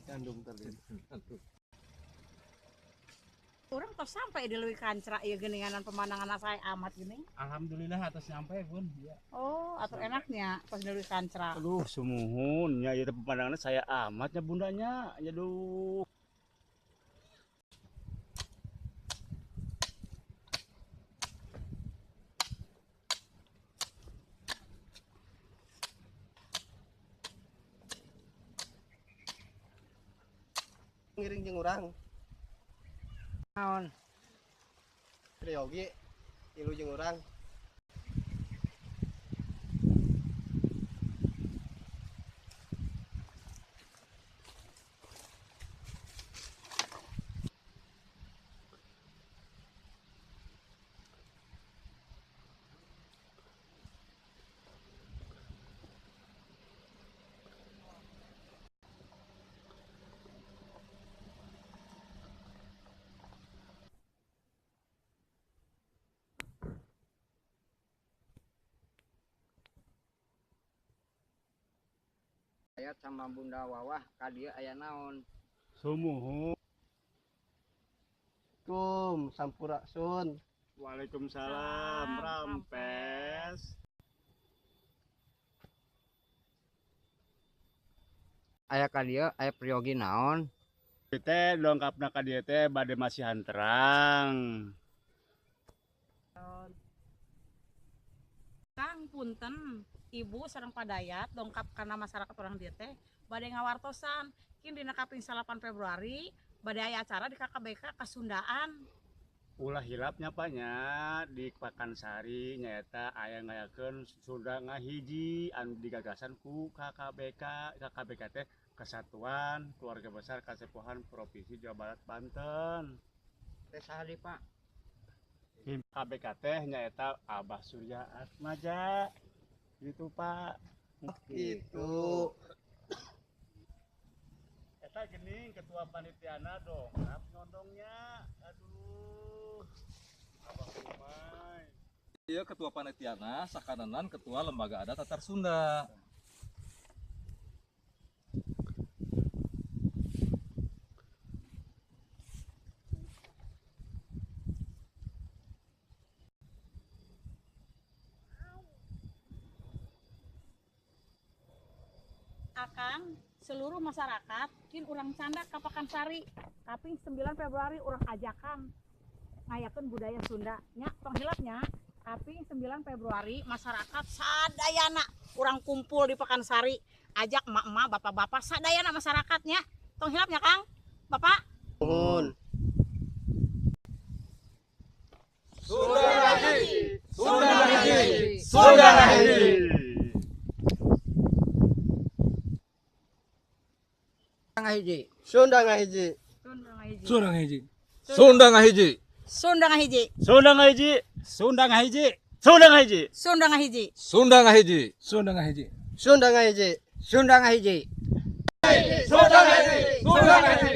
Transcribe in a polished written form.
Gandum tadi. Urang tos sampai di Leuwi Kancra ieu geuninganan pemandangan saya amat gini. Alhamdulillah atas nyampe Bun. Ya. Oh, atau enaknya pas di Leuwi Kancra. Aduh, sumuhun nya ieu teh pemandanganna saya amatnya bundanya. Aduh. Ngiring jeung urang. Naon? Priyogi ilu jeung urang. Ayat sama Bunda Wawah ka dieu aya naon? Sumuhun. Kum sampurasun. Waalaikumsalam, Rampes. Aya ka dieu aya priyogi naon? Teh dongkapna ka dieu teh bade masihan terang. Kang punten, Ibu sareng Padayat dongkap kana masyarakat urang dieu teh bade ngawartosan kin dina kaping 8 Februari bade aya acara di KKBK Kasundaan. Ulah hilapnya Pak nya di Pakansari nyaeta aya ngayakeun Sunda ngahiji anu digagasan ku KKBK. KKBK teh Kesatuan Keluarga Besar Kasepuhan Provinsi Jawa Barat Banten. Teh saha deui, Pak? KKBK teh nyaeta Abah Surya Atmaja. Gitu Pak. Gitu. Eta gening ketua panitiana dongkap nyondongnya. Aduh. Abah Umay. Iya ketua panitiana sakananan ketua lembaga adat Tatar Sunda. Akang seluruh masyarakat kin urang candak ka Pakansari kaping 9 Februari urang ajakan ngayakeun budaya Sunda nya tong hilap nya kaping 9 Februari masyarakat sadayana urang kumpul di Pakansari ajak emak-emak bapak-bapak sadayana masyarakatnya tong hilap nya Kang Bapak. Nuhun. Sunda ngahiji, Sunda ngahiji, Sunda ngahiji. Ngahiji. Sunda ngahiji. Sunda ngahiji. Sunda ngahiji. Sunda ngahiji. Sunda ngahiji. Sunda ngahiji. Sunda ngahiji. Sunda ngahiji. Sunda ngahiji. Sunda ngahiji. Sunda ngahiji. Sunda ngahiji. Sunda ngahiji. Sunda ngahiji.